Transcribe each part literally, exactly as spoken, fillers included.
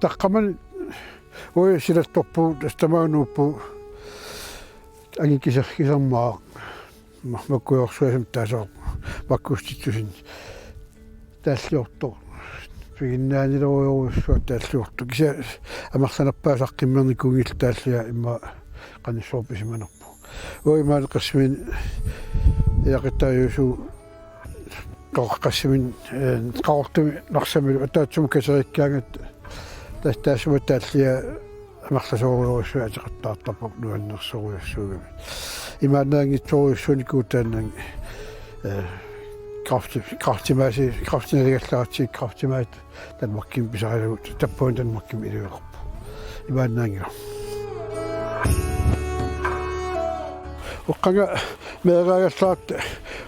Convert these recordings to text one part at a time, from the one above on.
Taqqamani uagut silattorpugut, tassa tamaanga nuuppugut angikiser-, kisermaaq. Ma-, makkujorsuasumik taasoq makkustitsusinni. Taalliortoq. Piginnaanilerujorujussuaq taalliortoq. Kisianni amerlanerpaasaq qimmernikunngilaq taalliaq immaqa qanissooq pisimanerpoq. Uagut maani Qassimini ilaqutariiusugut Qaqortumi, eh, Qaqortumi Narsamilu ataatsimoorlugit katerikkaangatta tassa taassuma taalliaq amerlasoorujussuaq ateqattaartarpoq nuannersorujussuugami. Imaannaanngitsorujussuunikuuvoq taanna, eh, kræfti-, kræftimaasi, kræfti naligallarlugu, kræftimaat Danmarkimi pisarigalugu, tappavani Danmarkimi iliveqarpoq. Imaannaanngilaq. Uanga meeraagallarama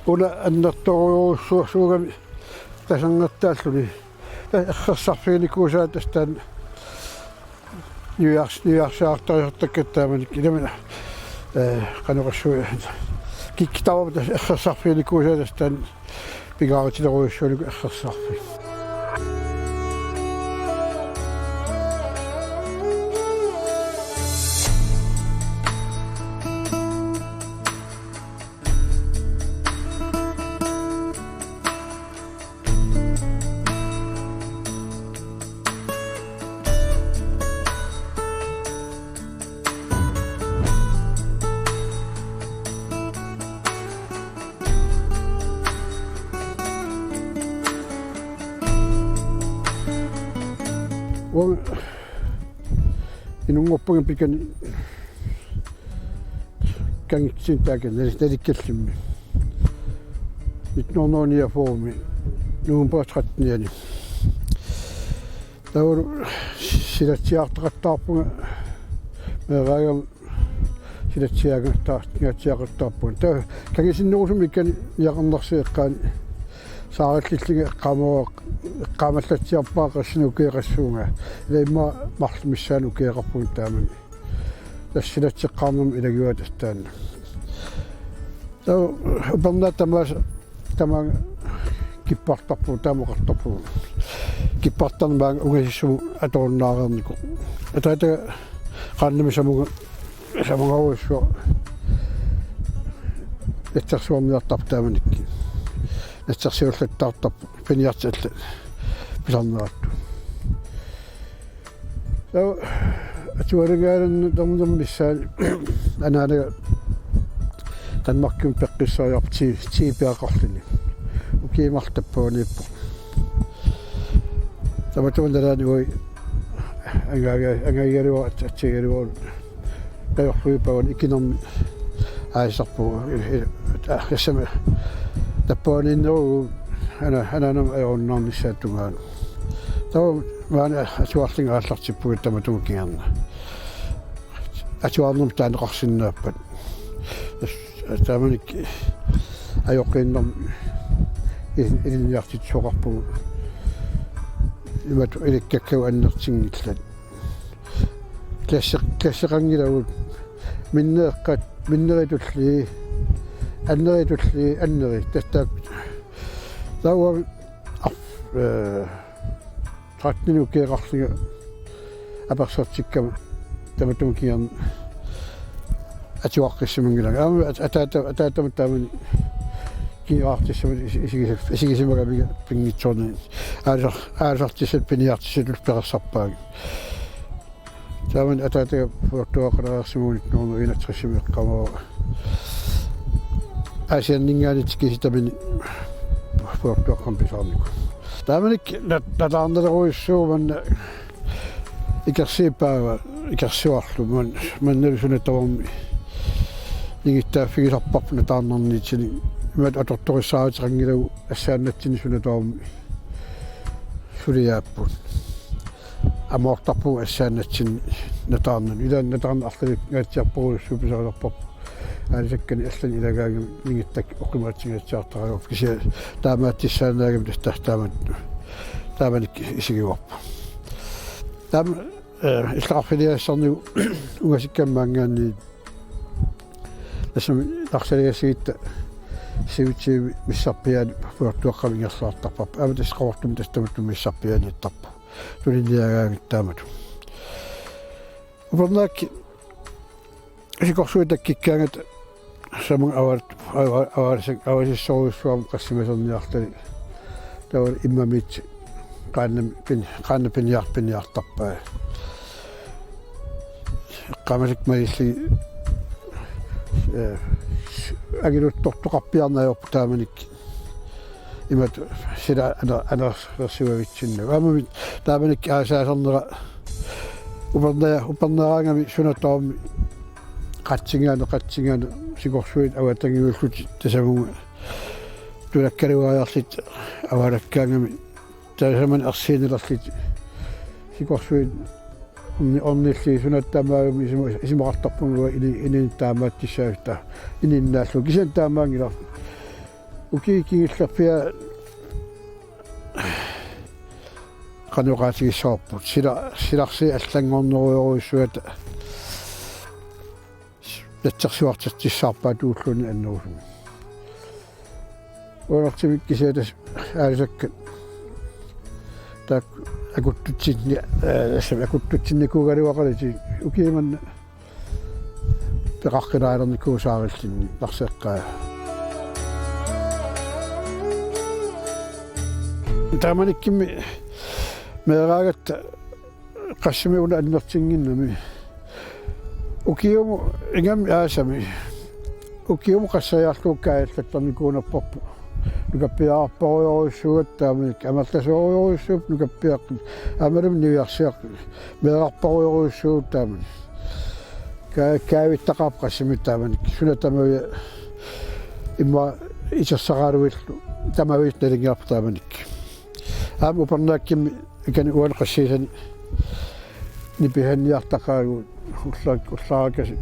una annertoorujussuusoq tasannertaalluni. Tassa ersersarfiginikuusaa tassa taanna niviars-, niviarsiartariartakkat taamani ilami, eh, qanoq oqassuunga. Kikkut tamarmik tassa ersersarfiginikuusaa tassa taanna pingaarutilerujussuulluni ersersarfik. Uanga inunngorpunga pikani kangitsinnut taakani nali-, Nalikkallimmi. Nitten hundrede og niogfyrre-mi november trettenianni. Taavalu silatsiartaqattaarpunga meeraagama silatsiaangatta-, -ngaatsiaqattaarpunga. Taava kangisinnerusumik ikani niaqornarsiaqqaani saarillillunga eqqaamavara, eqqaamallatsiarpara qassinik ukioqassuunga. Ila immaqa marluk missaanni ukioqarpunga taamani. Tassa silatseqqaarnermut ilagivaat tassa taanna. Taava upernaaq tamaasa tamaanga kippartarpugut, taama oqartarpugut. Kippartarneq maanga ungasissummut atorunnaareernikoq. Ataataga qaannamut samunga-, samungarujussuaq natsersuarniartarpoq taamanikkut. Natsersiullattaartarpoq piniartut allat pisarneratut. Taava atualungaalernermi missaani anaanaga Danmarkimut peqqissariarpoq ti-, ti-peqarluni. Ukiut marluk tappavaniippoq. Tamatuma nalaani uagut angaaga-, angaagigaluarutta, atsigigaluarutta. Taava uagut paavani ikinermi aalisarpugut. I-, i-, a-, tassami tappavaniinneruvugut ana-, anaanama ajorunnaarnissaata tungaanut. Taava maani atuarlunga aallartippugut tamatuma kingorna. Atuarnermut taaneqarsinnaappat. Taamanikkut ajoqiinnermi il-, ilinniartitsisoqarpugut. Imatut ilikkakkagut annertunngillat. Klassi-, klasseqanngilagut minneqqat, minnerit tulliit, annerit tulliit, annerit, tassa taakku. Taava, eh, tretten ukioqarlunga apersortikkama tamatuma kingorna atuaqqissimanngilanga. Aamma at-, ataata-, ataatama taamani kingoraartissamut isi-, isigis-, isigisimagamiga pinngitsoornani. Aalisar-, aalisartissatut piniartissatut perorsarpaanga. Taamani ataataga pujortuaqqalaarsimaguni nitten hundrede enogtresimi eqqaamavara. Aasianninngaanniit tikisitamini pujortuaqqamik pisaarnikoq. Taamanikkut nat-, nataarnalerujussuuvoq manna ikersiipaava, ikersuarlu man-, mannalu suna tamarmi ningittaaffigisarparput nataarnarniitinik. Imatut atortorissaaruteqanngilagut assaannatsinni suna tamarmi suliaapput. Amoortarpugut assaannatsinni nataarnani. Ila nataarnani arlalinngatsiarporujussuuvoq pisarilerparput. Aalisakkanik allanik ilagaangami ningittakkat oqimaatsingatsiartaraluarput. Kisianni taamaattussaannaagami tassa taamat-, taamanikkut isigivarput. Taama, eh, illoqarfiliassarnigut ungasikkama maanngaanniit tassami narsaligassigitta sivitsumik missarpiaanik pujortuaqqamik ingerlaartarparput. Aamma tassa Qaqortumi tassa tamatuma missarpiaaniittarpoq. tuniniagaangatta taamatut. Upernaakkut sikorsuit takkukkaangata tassami avaat-, ava-, avaat-, avaasissorujussuarmik qassimaserniarluni. Taava immamiit qaannam-, pin-, qaannap piniar-, piniartarpai. Eqqaamasakka malillugit, eh, angiluttortoqarpiarneq ajorput taamanikkut. Imatut sila ana-, anerlersimavitsinnut. Aamma taamanikkut aasaasarnera uperna-, upernaaraangami suna tamarmi qatsinngaanniit, qatsinngaanniit sikorsuit avatangiullutik tasamunga tulakkaluariarlutik avalakkaangami tasamani ersiinnalerlutik sikorsuit orni-, ornillugit suna tamarmi isuma-, isumaqartarpunga uanga ini-, ininni taamaattussaavissut, ininnaallunga. Kisianni taamaanngilaq. Ukiut kingullerpiaq qanoq oqaatigissavarput. Sila-, silarsuit allanngornerujorujussuata natsersuartertussaarpaat uulluunniit annerusumik. Uanertimik kisiat tassa aalisakkat taakku akuttutsinni-, eh, tassa akuttutsinnikuugaluaqalutik ukiut manna peqaqqinnaalernikuusaarilluni narseqqaa. Taamanikkumi meeraagatta qassimi una annertunnginnami. Ukiumut ingammik aasami. Ukiumut qasseriarlugu kaajallattarnikuunerparput. Nukappiararparujorujussuugatta taamanikkut, amerlasoorujorujussuupput nukappiaqqat. Aammalumi niviarsiaqqat meerarparujorujussuupput taamani. Ka-, kaavittaqaaq qassimi taamanikkut. Suna tamaviat immaqa itersaqaluillu tamaviat nalunngilarput taamanikkut. Aamma upernaakkummi ikani uani qassiisani nipisanniartaqaagut ullaak-, ullarakasiit.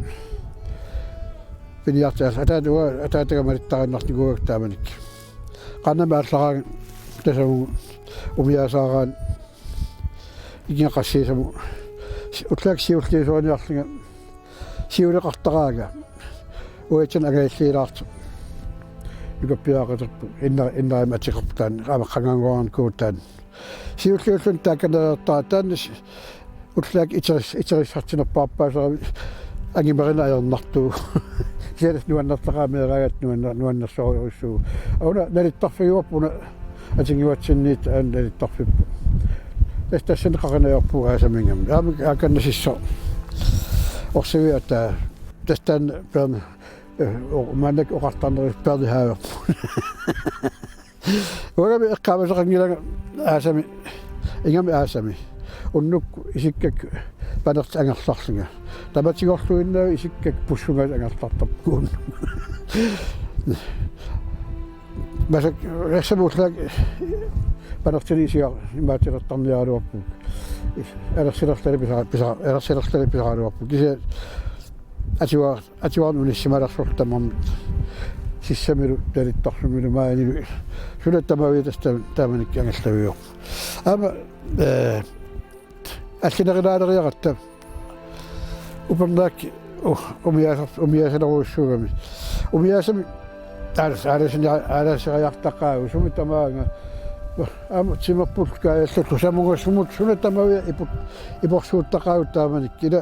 Piniartut ataata-, ataataga malittariinnarnikuuakka taamanikkut. Qaannamik aallaraangat tasamunga umiaasaaraanni ikiga qassiisamut. Si-, ullaakkut siulliusoriniarlunga siuleqartaraanga. Uatsinnut angajulliulaartoq. Nukappiaqqaterput. Inna-, innarimi ateqarput taanna. Aamma qangaannguarnikuuvoq taanna. Siulliulluni taakaniartaa taanna s-, ullaakkut iteris-, iterissartinnerpaarpaasarami angumerineq ajornartuuvoq. Kisianni nuannertaqaaq meeraagatta nuanner-, nuannersorujussuuvoq. Una nalittarfigivarput una atunnguatsinniittut aana nalittarfipput. Tassa tassani qaqinajorpugut aasamiinngami. Aamma aakannasissoq. Orsiviup ataa. Tassa taanna peerna-, eh, o-, maannakkut oqartarnerisa peernihaavippoq. Uangami eqqaamasaqanngilanga aasami, ingammik aasami. Unnukkut isikkakkut panertik angerlarlunga. Tamatigorluinnaq isikkakkut pussungaasut angerlartarput. Massakkut, tassami ullaakkut panertinik isigaat imaatilertarniaraluarpugut. Alersilerluni pisa-, pisa-, alersilerluni pisaraluarpugut. Kisianni atuar-, atuarneq unissimalersorlu tamarmik. Sissamilu, nalittarfimmilu, maanilu. Suna tamaviat tassa taamanikkut angallaviuvoq. Aamma, eh, allinerulaaleriaratta. Upernaakkut u-, umiaasar-, umiaasalerujussuugami. Umiaasamik aalas-, aalasini-, aalaseriartaqaagut sumut tamaanga. Aamma timerput kaajallallugu samunga sumut suna tamaviat iput-, iporsuuttaqaagut taamanikkut. Ila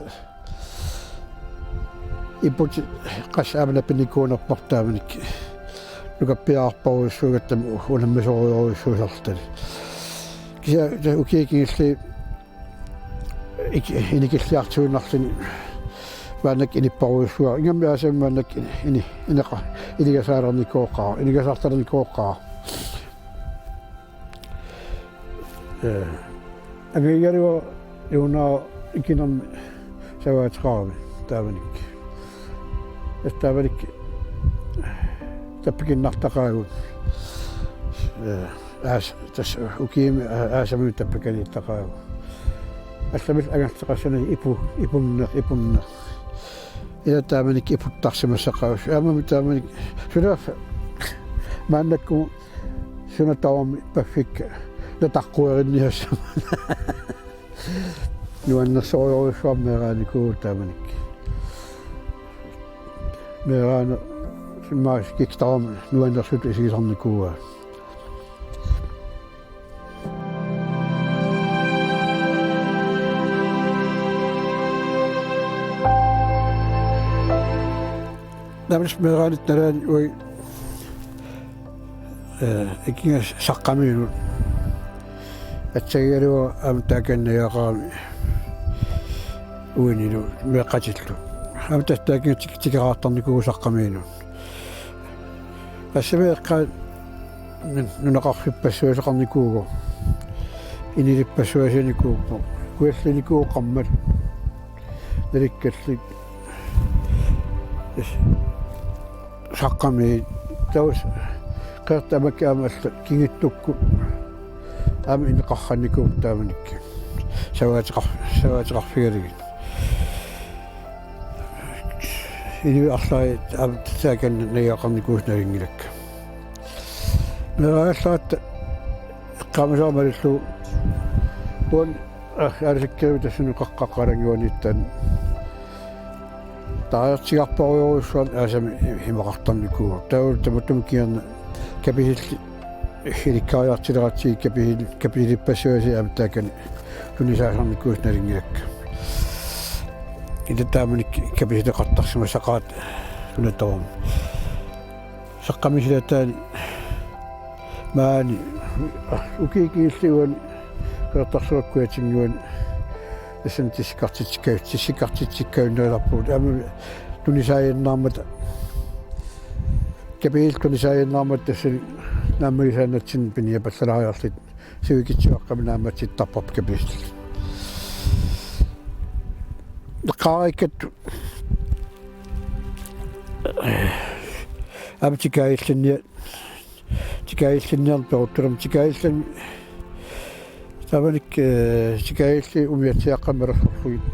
iputit qassit aamma napinnikuunerparput taamanikkut. Nukappiararparujussuugatta unammisorujorujussuusarluni. Kisianni ukiut kingulliit ik-, inikilliartuinnarluni maannakkut inipparujussuara. Ingammik aasami maannakkut ini-, ini-, ineqa-, inugasaalernikuuara, inugasaartalernikuuara. Eh, angagigaluara Juuna ikinermi savaateqarami taamanikkut. Tassa taamanikkut tappikunnartaqaagut. Eh, aas-, tassa ukiumi aa-, aasami tappakaniittaqaagut. Allamillu angerlarteqassanersoq ipu-, ipunneq, ipunneq. Ila taamanikkut iputtarsimassaqaasut. Aammami taamanikkut sunaaffa maannakkut suna tamarmi paffikka nataqquerinniassammat. Nuannersorujussuarmik meeraanikuuvugut taamanikkut. Meeraaneq maas kikkut tamarmik nuannersutut isigisarnikuuaat. Tamassi meeraanitta nalaani uagut, eh, ikinga Saqqamiinut. Aatsaat aamma taakani najugaqarami uinilu meeqqatillu. Aamma tassa taakani tik-, tikeraartarnikuuvugut Saqqamiinut. Tassami eqqaani nun-, nunaqarfippassuaqarnikuuvoq. Inilippassuaqarnikuuvoq. Kujallinikuuvoq qarmat. Nalikkallit. Tassa Saqqamiit. Tassa Qeqertaq aamma allat kingittukkut. Aamma ineqarnikuupput taamanikkut. Savaateqar-, savaateqarfigalugit. Inuit arlallit aamma taakani najugaqarnikuusut nalunngilakkit. Meeraallaratta eqqaamasara malillugu uani, ah, aalisakkerivik tassani qaqqaqqalangiuaniittan. Taariartigarparujorujussua aasami imaqartarnikuuvoq. Taava tamatuma kingorna kapisillit ilikkariartileratsigit kapisil-, kapisilippassuaqarnikuuvoq aamma taakani tunisaasarnikuusut nalunngilakkit. Ila taamanikkut kapisileqartarsimassaqaat una tamarmi. Saqqami silataani maani ukiut kingulliit uani Qeqertarsuaq kujatinnguani tassani tissikkartitsikka-, tissikkartitsikkajunnareerpugut. Aamma tunisaaginnarmata. Kapisillit tunisaaginnarmata tassani naammagisaannatsinni piniapallalaariarlutik sivikitsuaqqamik naammatsittarpavut kapisillit. Eqqaariikkattut aamma tikaagillinniar-, tikaagillinniarneq peruttulama tikaagilluni taamanikkut, eh, tikaagillit umiatsiaaqqamik malersorlugit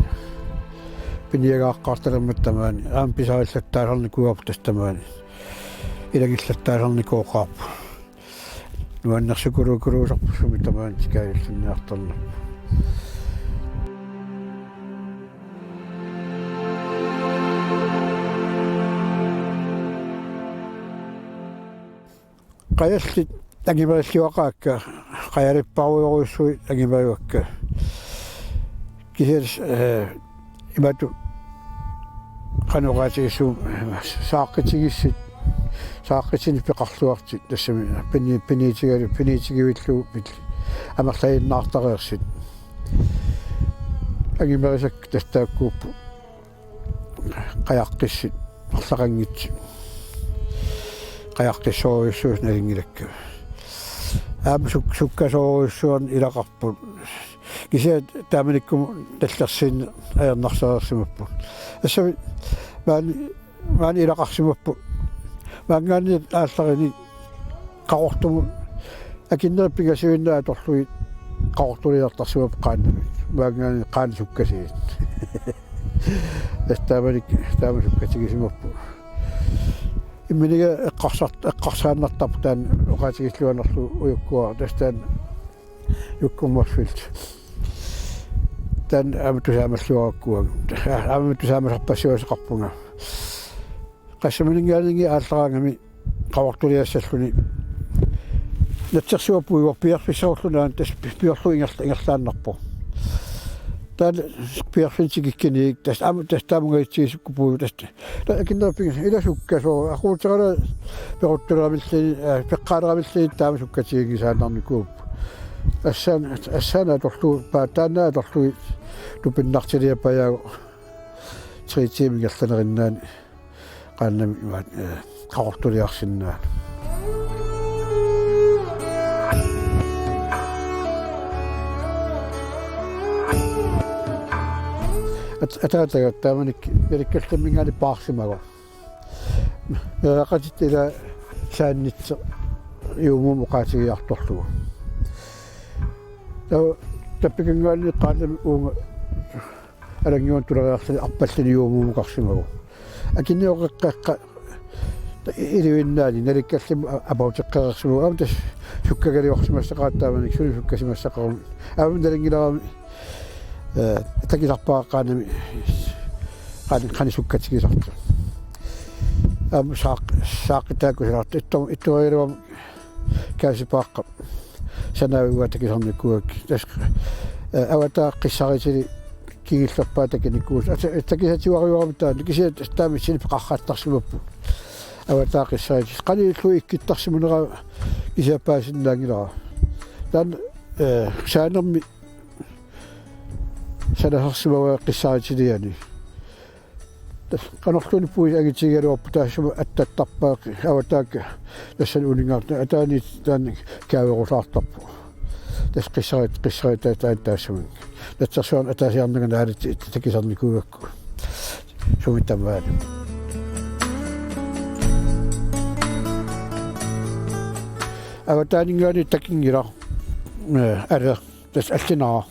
piniagaaqqaartalermata tamaani aamma pisarillattaasarnikuuarput tassa tamaani. Ilagillattaasarnikooqaarput. Nuannersukuluukuluusarput sumi tamaani tikaagillinniartarnerput. Qajallit angimerilluaqaakka, qajalipparujorujussuit angimerivakka. Kisianni, eh, imatut qanoq oqaatigissumik saaqqutigissi-, saaqqutinik peqarluartut tassami pini-, piniutigalu-, piniutigivillugu pil-, amerlagiinnaartareersut. Angimerisakka tassa taakkuupput. Qajaqqissut, arlaqanngitsut. Qajaqqissorujussuusut nalunngilakkavut. Aamma suk-, sukkasoorujussuarnik ilaqarput. Kisianni taamanikkumut tallersiineq ajornarsereersimapput. Assami maani, maani ilaqarsimapput. Maanngaanniit aallarinik qaqortumut. Akunnerit pingasuinnaat atorlugit qaqortuliartarsimapput qaannamik. Maanngaanniit qaannat sukkasuut. Tassa taamanikkut, taama sukkatigisimapput. Imminiga eqqarsart-, eqqarsaannartarpoq taanna oqaatigilluarnerlu ujukkua. Tassa taanna Jukkummarsfildt. Taanna aamma tusaamalluarakku. Aamma tusaamasarpassuaqarpunga. Qassamaningaanniit aallaraangami qaqortuliassalluni. Natsersuaq puigorpiarfissarulluni aana tassa pi-, piorlugu ingerla-, ingerlaannarpoq. Taanna piorfinnut tikikkuniuk tassa aamma tassa taamungajutsigisukkut puigu tassa. Taava akunnerit pingasut ila sukkasooq aquuterala pequttuleramilli, eh, peqqaaleramilli taama sukkatiginngisaannarnikuupput. Assaan-, assaanut atorlugu, paataannaat atorlugit tupinnartiliappajagu tre tiimit ingerlaneriinnaani qaannamik imaat, eh, qaqortuliarsinnaaneq. At-, ataataga taamanikkut Nalikkallamminngaanniit paarsimagu. Meeraqatitta ila saannitseq juumuumik oqaatigiartorlugu. Taava tappikanngaanniit qaannamik uunga alannguani tuleriarluni arpalluni juumuumukarsimagu. Akunnerit oqeqqeqqa ilivinnaani Nalikkallammi a-, apauteqqereersimagu. Aamma tassa sukkagaluarsimassaqaat taamanikkut suli sukkasimassaqaruni. Aamma nalunngilarami, eh, takusarpara qaannamik qan-, qanoq sukkatigisartoq. Aamma saaq-, saaqqit taakku silartu ittu-, ittuarigaluarami Kaasipaaqqap sanaaviugaa takusarnikuugakkit. Tassa, eh, avataa qissaritili kingullerpaaq takunikuusoq. Ata-, takisatigaluarami taanna. Kisianni tassa taama issinik peqarrattarsimapput. Avataa qissaritit. Qanillu ikkittarsimanera kisianni paasinnaanngilara. Taanna, eh, saanermi sanasarsimavaa qissaritiliani. Tassa qanorluunniit puisit angitigigaluarput, taassuma attattarpaa avataakka tassani uninngartut, ataani taanna kaaverusaartarpoq. Tassa qissarit, qissarit taanna taassuminnga. Natsersuarni ataasiarnanga naalit takisarinikuugakku. Sumi tamaani. Avataaninngaanniit takinngilaq. Eh, are, tassa allinara.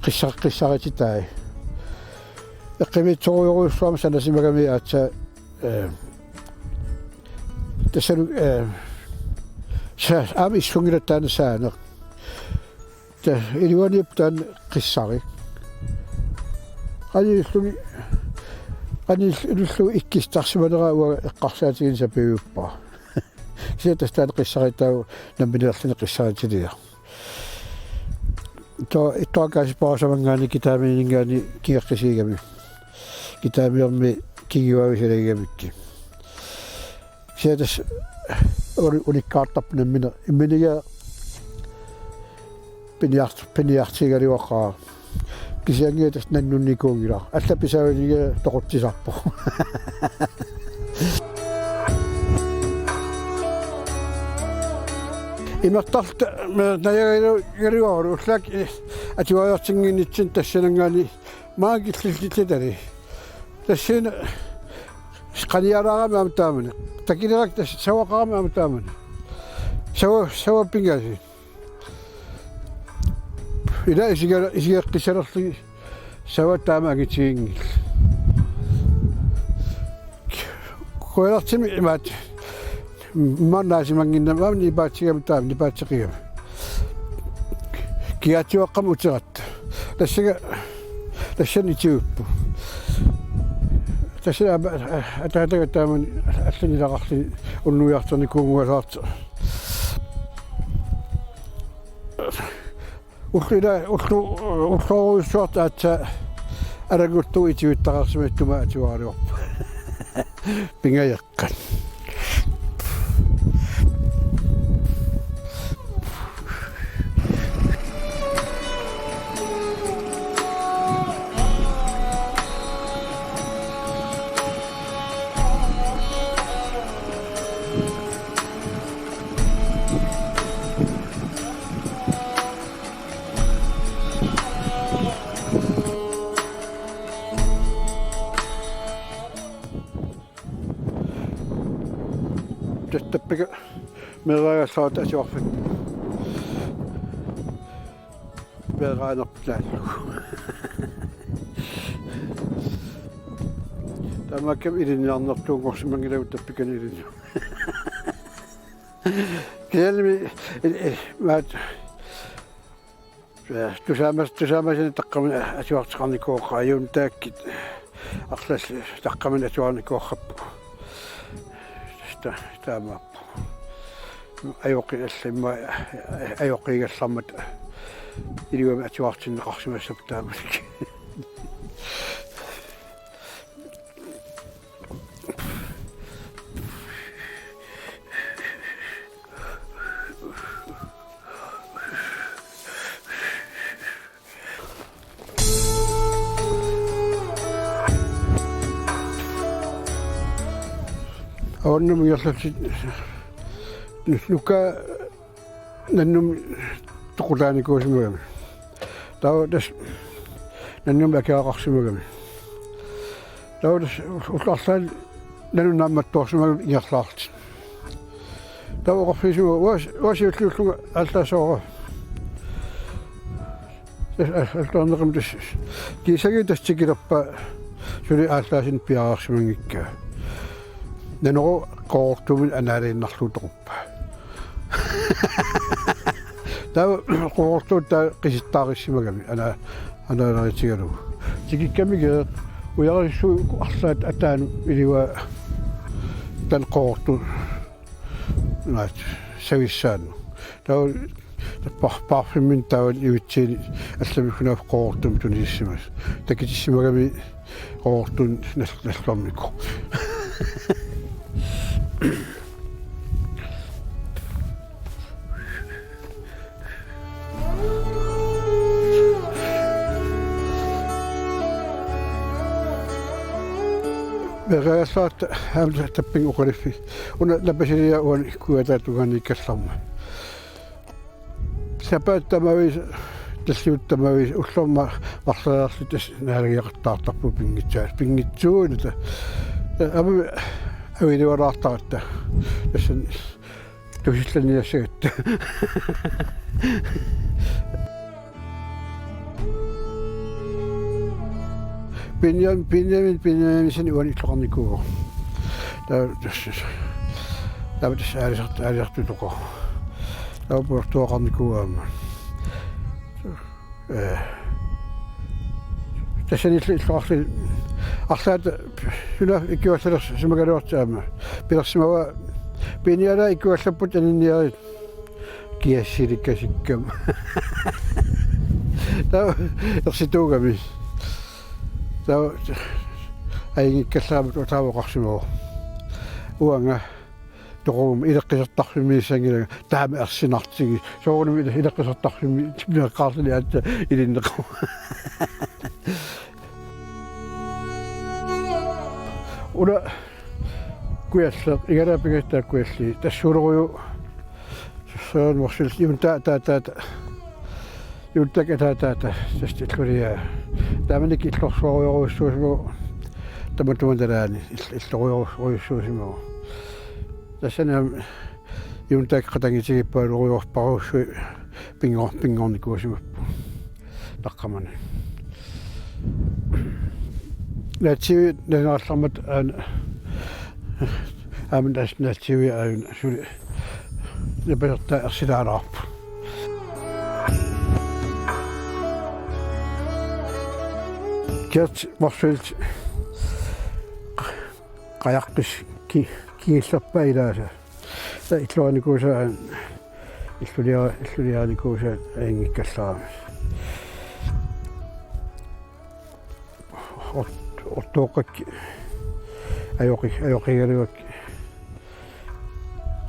Qissa-, qissarititaat. Eqqimitsorujorujussuarmik sanasimagami aatsaat, eh, tassalu, eh, sa-, aamma issunngilaq taanna saaneq. Ta-, iluaniippoq taanna qissari. Qanilluni, qanilluni ikkittarsimanera uanga eqqarsaatigineq sapiuppara. Kisianni tassa taanna qissaritaavoq nammineerluni qissaritiliaq. Taava Ittoqqaasiit Paasisammanngaanniit Kitaamiininngaanniit kinguaqqisigami. Kitaamiormi kinguaavik salagigamikkit. Kisianni tassa uli-, ulikkaartarpoq nammineq. Imminiga piniart-, piniartigigaluaqaaq. Kisianni tassa nannunnikuunngilaq. Allat pisaavinik toqutsisarpoq. Imertarluta me-, najagalu-, galuarlu ullaakkut, eh, atuariartinnginnitsinni tassananngaanniit maanga killillitali. Tassani qanialaarami aamma taamani. Takilerakku tassa savaqarami aamma taamani. Sava-, sava pingasut. Ila isiga-, isigeqqissalerlugit sava taama angitiginngilaq. Kujalertimi imaat. Maanna naasimannginnama aamma nipaatsigami taama nipaatseqigami. Kigaatiuaqqamik uteratta. Tassani, tassani itiuppoq. Tassani aamma ataataga taamani allanilaqarluni unnuiartornikuunnguasaartoq. Ullu ila, ullu, ulloorujussuartut aatsaat alanngullugu itiuttaqarsimattuma atuaraluarpoq. Pingajaqqat. Tappika meeraagallaartoq atuarfik. Meeraanerput laallugu. Taamaakkami ilinniarnertuunngorsimanngilagut tappikani ilinni-. Kisiannimi, eh, eh, maat, eh, tusaamas-, tusaamasinik taqqamani atuarteqarnikuuvoq, ajunngikkit arlallit taqqamani atuarnikuugakkit. Ta-, taamaappoq. Ajoqi-, allammi ajoqigallarmata iluamik atuartinneqarsimassapput taamanikkut. Avannamut ingerlallutit nukka nannumik toqutaanikuusimagami. Taava tassa nannumik akeraqarsimagami. Taava tassa ullut arlaat nannut naammattoorsimagami ingerlaarlutit. Taava oqarfigisimavunga uanga, uanga siulliullunga aallaassavara. Tassa, a-, aallarneqimmat tassa. Kiisagit tassa tikilerpaa suli aallaassineq piareersimanngikkaa. Nanorooq Qooqqortuumik anaaliinnarlugu toquppaa. Taava Qooqqortuut taava qisittaarissimagami ana-, anaaleritigalugu. Tikikkamigit ujarassuit arlaat ataanut ilivat taanna Qooqqortuut. Naat, savissaannut. Taava par-, parfumimik taava ivitsiinik allamik sunaaffa Qooqqortuumik tunisissimasoq. Takutissimagami Qooqqortuunik nal-, nalluarnikoq. Meeraagallarta aamma tapping oqaliffi. Una napasiliaq uani kujataata tungaaniikkallarmat. Sapaatip tamaviisa, tallimatut tamaviisa, ullormut marloriarluta tassa naalagiaqattaartarpugut pinngitsaa-, pinngitsuuinnata. Aamma avilualaartaratta. Tassani tusillaniassagatta. Benjam-, Benjamin, Benjamin, Benjamin, Benjamin, Benjamin, uani illoqarnikuuvoq. Taava tassa, taava tassa aalisart-, aalisartut toqoq. Taava puertuaqarnikuuvoq aamma. Ee. Tassani illu-, illoqarluni arlaata suna ikuallalers-, simagaluartut aamma. Pilersimavaa piinialaa ikuallapput aninniarit. Kiassilikasikkama. Taava ersituugami. Taava ajunngikkallarama taava oqarsimavoq. Uanga toquguma ileqqisertarfimmiissanngilanga taama ersinartigisoq. Soorunami ile-, ileqqisertarfimmi-, -miiqqaarluni aatsaat ilinneqarpoq. Una Kujalleq, igalaapingatta Kujalli, tassuuleruju. Soorlu Morsvildip Junta-, ta-, ta-, ta-, Juntak ataataata, tassa illuliaa. Taamanikkut illorsuarujorujussuusimavugut tamatuma nalaani, ill-, illorujorujussuusimavugut. Tassani aamma Juntak qatanngutigippalorujorujussuit pinngor-, pinngornikuusimapput. Taqqamani. Naatsiiviit nalunaarallarmata aana, aamma tassa naatsiiviit aajuna suli napasertaa ersilaalaarpoq. Gert Motzfeldt qajaqqis ki-, kingullerpaaq ilaasa. Tassa illuarinikuusaa, illulia-, illuliarinikuusaa ajunngikkallarami. Ort-, ortooqqakkit ajoqi-, ajoqigaluakkit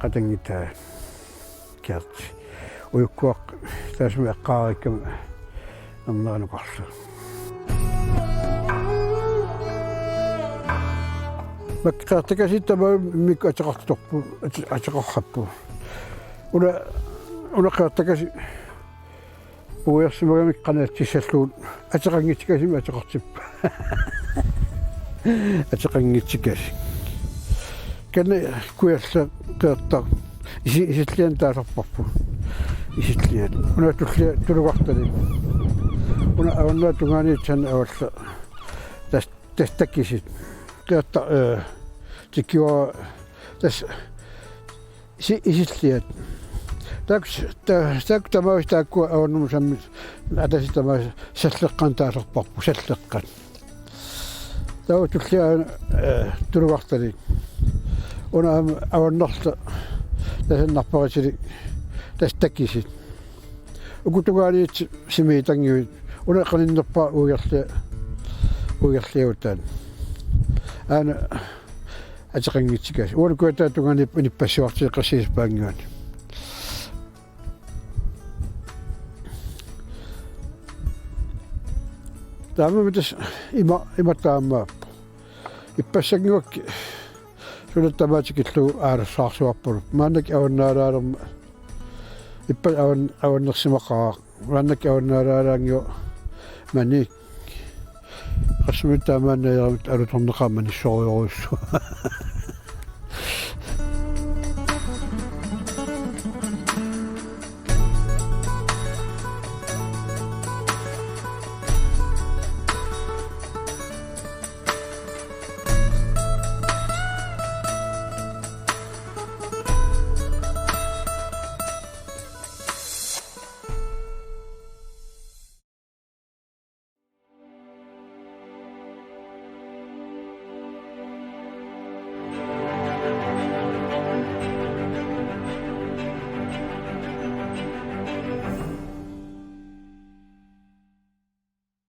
qatanngutaat Gert. Ujukkuaqqat taassuma eqqaariikkama erneranukarlu. Makku qeertakasiit tamaasa immikkut ateqartorput, ate-, ateqarrapput. Una, una qeertakasik puiorsimagamikku qanillattussallugu ateqanngitsikasumik ateqartippaat. Ateqanngitsikasik. Kisianni Kujalleq, Qeertaq isi-, isillianik taasarparput. Isilliat. Una tullia-, tulugartalik. Una avannaata tungaaniittoq Sanna Avalleq. Tassa, tassa takisit. Qeertaq, ee, tikiua, tassa si-, isilliat. Taakku s-, ta-, taakku tamaasa taakku avannamut sammisut ataasiit tamaasa salleqqanik taasarparput, salleqqat. Taava tullia, ee, tulugartalik. Una aamma avannarleq taasannarparitilik, tassa takisit. Uku tungaaniittoq Simiitannguit. Una qaninnerpaaq uigerli-, uigerliagut taanna. Aana ateqanngitsikasik. Uani kujataata tungaaniippoq, nippassuartigeqqissaarpaannguani. Taamaammat tassa ima, ima taamaappoq. Ippassannguakkit suna tamaat tikillugu aalassaarsuarpullu. Maannakkut avannaalaalermat. Ippassaq avan-, avannersimaqaaq. Maannakkut avannaalaalaannguaq maani. Qassimut taamaannajaramut alutornaqaaq manissorujorujussuaq.